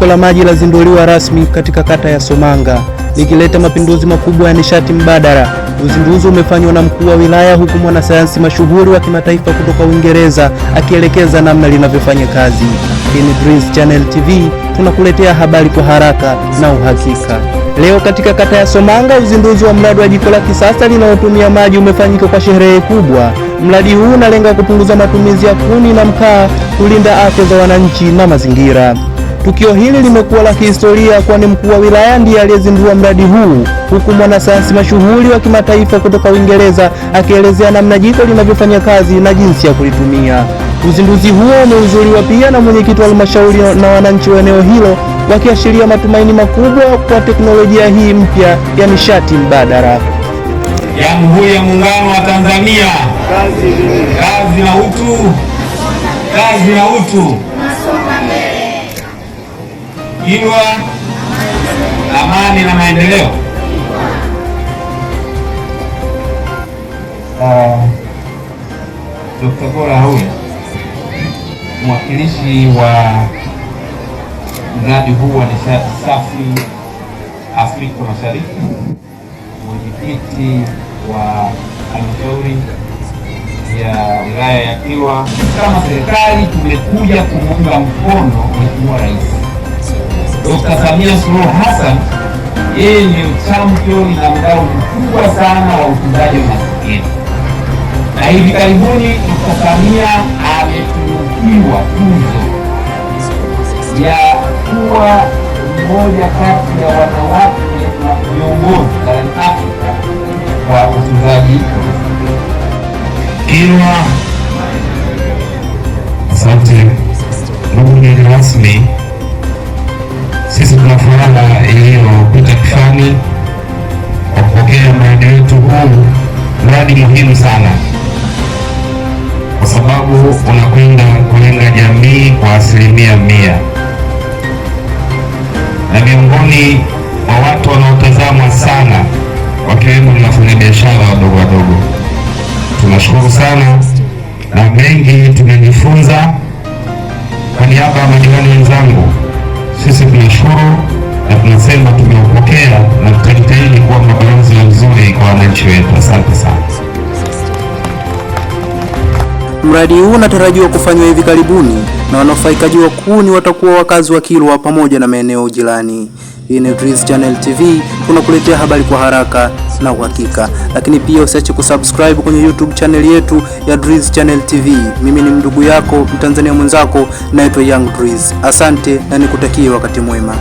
Jiko la maji lazinduliwa rasmi katika kata ya Somanga likileta mapinduzi makubwa ya nishati mbadala. Uzinduzi umefanywa na mkuu wa wilaya, huku mwanasayansi mashuhuri wa kimataifa kutoka Uingereza akielekeza namna linavyofanya kazi. Hii ni Drizz Channel TV, tunakuletea habari kwa haraka na uhakika. Leo katika kata ya Somanga, uzinduzi wa mradi wa jiko la kisasa linalotumia maji umefanyika kwa sherehe kubwa. Mradi huu unalenga kupunguza matumizi ya kuni na mkaa, kulinda afya za wananchi na mazingira. Tukio hili limekuwa la kihistoria kwani mkuu wa wilaya ndiye aliyezindua mradi huu, huku mwanasayansi mashuhuri wa kimataifa kutoka Uingereza akielezea namna jiko linavyofanya kazi na jinsi ya kulitumia. Uzinduzi huo umehudhuriwa pia na mwenyekiti wa halmashauri na wananchi wa eneo hilo, wakiashiria matumaini makubwa kwa teknolojia hii mpya ya nishati mbadala. Jamhuri ya Muungano wa Tanzania, kazi na utu, kazi na utu. Kilwa, amani na maendeleo. Dr. Gora huyu mwakilishi wa mradi huu wa nishati safi Afrika Mashariki, mwenyekiti wa halmashauri ya wilaya ya Kilwa. Kama serikali tumekuja kumuunga mkono Mheshimiwa Rais Dr. Samia Suluhu Hassan. Yeye ni champion na mdau mkubwa sana wa utunzaji wa mazingira, na hivi karibuni Dr. Samia ametunukiwa tuzo ya kuwa mmoja kati ya wanawake na viongozi barani Afrika kwa utunzaji wa mazingira. Kilwa, asante ndugu mgeni rasmi. Sisi tuna furaha iliyopita kifani kwa kupokea mradi wetu huu, mradi muhimu sana, kwa sababu unakwenda kulenga jamii kwa 100%, na miongoni mwa watu wanaotazamwa sana wakiwemo ni wafanyabiashara wadogo wadogo. Tunashukuru sana na mengi tumejifunza. Kwa niaba ya madiwani wenzangu, sisi tunashukuru na tunasema tumeupokea na tutajitahidi kuwa mabalozi wazuri kwa wananchi wetu. Asante sana. Mradi huu unatarajiwa kufanywa hivi karibuni na wanufaikaji wakuu ni watakuwa wakazi wa Kilwa pamoja na maeneo jirani. Hii ni Drizz Channel TV, tunakuletea habari kwa haraka na uhakika. Lakini pia usiache kusubscribe kwenye YouTube channel yetu ya Drizz Channel TV. Mimi ni ndugu yako Mtanzania mwenzako, naitwa Young Drizz. Asante na nikutakie wakati mwema.